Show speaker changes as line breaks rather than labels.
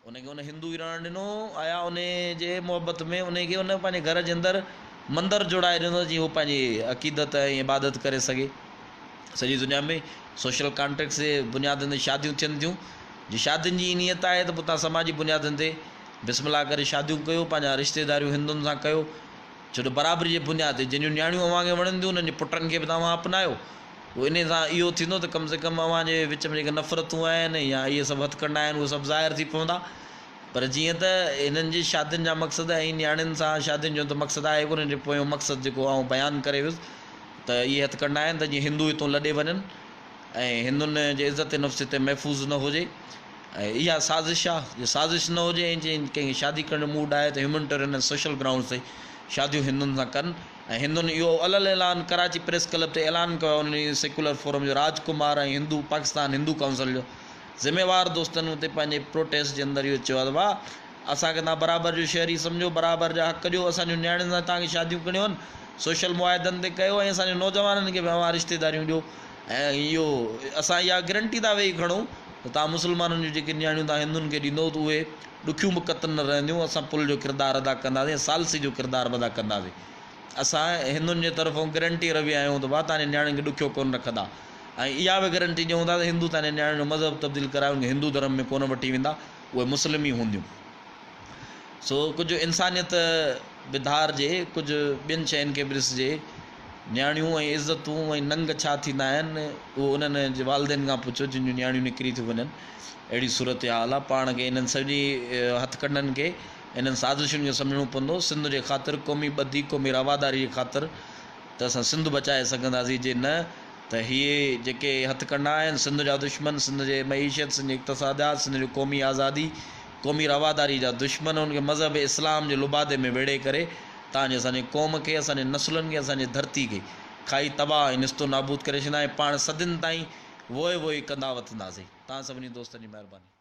ان کي ان هندو ئي رهڻ ڏنو آيا ان جي محبت ۾ ان کي ان پنهنجي گهر جي اندر مندر جوڙائي ڏنو جيئن هو پنهنجي عقيدت ۽ عبادت ڪري سگهي. سڄي دنيا ۾ سوشل ڪانٽريڪٽس جي بنيادن تي شاديون ٿين ٿيون. جي شادين جي ئي نيت آهي ته پوء توهان سماجي بنيادن تي بسم الله ڪري شاديون ڪيو، پنهنجا رشتيداريون هندن سان ڪيو، ڇو ته برابري جي بنياد تي جن جون نياڻيون اوهان کي وڻن ٿيون انهن جي پٽن کي به توهان اپنايو. پوء انهي سان اهو ٿيندو ته ڪم سي ڪم اوهان جي وچ ۾ جيڪي نفرتون آهن يا اهي سڀ هٿڪنڊا آهن اهي سڀ ظاهر ٿي پوندا. پر جيئن ته هنن جي شادين جا مقصد ۽ نياڻين سان شادين جو ته مقصد آهي ڪونه، جو پويون مقصد جيڪو آئون بيان ڪري ويس ته اهي هٿڪنڊا آهن ته جيئن هندو هتون لڏي وڃن ۽ هندن جي عزت نفس هتي محفوظ نه هجي ۽ اها سازش آهي جي سازش نه هجي ۽ جي ڪنهن کي شادي ڪرڻ جو موڊ آهي ته هيومنٽيرين ۽ سوشل گرائونڊز تي شاديون هندن سان ڪن ۽ هندن اهو علل اعلان ڪراچي پريس ڪلب تي اعلان ڪيو آهي انهن سيڪولر فورم جو راج ڪمار ۽ هندو پاڪستان هندو ڪائونسل جو ذميوار دوستن اتي پنهنجي پروٽيسٽ جي اندر اهو چيو آهي ته ڀاء اسان کي توهان برابر جو شهري سمجهو، برابر جا حق ڏيو، اسان جون نياڻين سان توهان کي شاديون ڪرڻيون آهن، سوشل معاهدن تي ڪيو ۽ اسان جي نوجوانن کي به اوهان رشتيداريون ڏيو ۽ اهو اسان اها گرنٽي ٿا ويهي کڻون ته توهان مسلمانن جون جيڪي نياڻيون توهان هندن کي ڏيندو ته اهي ڏکيون به قطن نه رهنديون، اسان پل جو ڪردار ادا ڪنداسين ۽ ثالثي جو ڪردار به ادا ڪنداسين. اسان هندن جي طرفون گرنٽي روي آهيون ته ڀاء توهان جي نياڻين کي ڏکيو ڪونه رکندا ۽ اها به گرنٽي ڏيون ٿا ته هندو توهان جي نياڻين جو مذهب تبديل ڪرائي ان کي هندو ڌرم ۾ ڪونه وٺي ويندا اهي مسلم ئي هونديون. سو ڪجهه انسانيت به ڌارجي، ڪجهه ٻين شين کي به ڏسجي. نياڻيون ۽ عزتون ۽ ننگ ڇا ٿيندا آهن اهو انهن جي والدين کان پڇو جن جون نياڻيون نڪري ٿيون وڃن. اهڙي صورتحال آهي. پاڻ کي انهن سڀني هٿڪنڊن کي انهن سازشن کي سمجهڻو پوندو. سنڌ جي خاطر، قومي ٻڌي، قومي رواداري جي خاطر ته اسان سنڌ بچائي سگهنداسين، جي نه ته هي جيڪي هٿڪنڊا آهن، سنڌ جا دشمن، سنڌ جي معيشت، سنڌ جي اقتصاديات، سنڌ جي قومي آزادي، قومي رواداري جا دشمن، ان کي مذهب اسلام جي لبادي ۾ ويڙهي ڪري تان جي اسان جي قوم کي، اسان جي نسلن کي، اسان جي ڌرتي کي کائي تباهه ۽ نستو نابود ڪري ڇڏيندا ۽ پاڻ صدين تائين ووء ووء ڪندا وتنداسين. توهان سڀني دوستن جي مهرباني.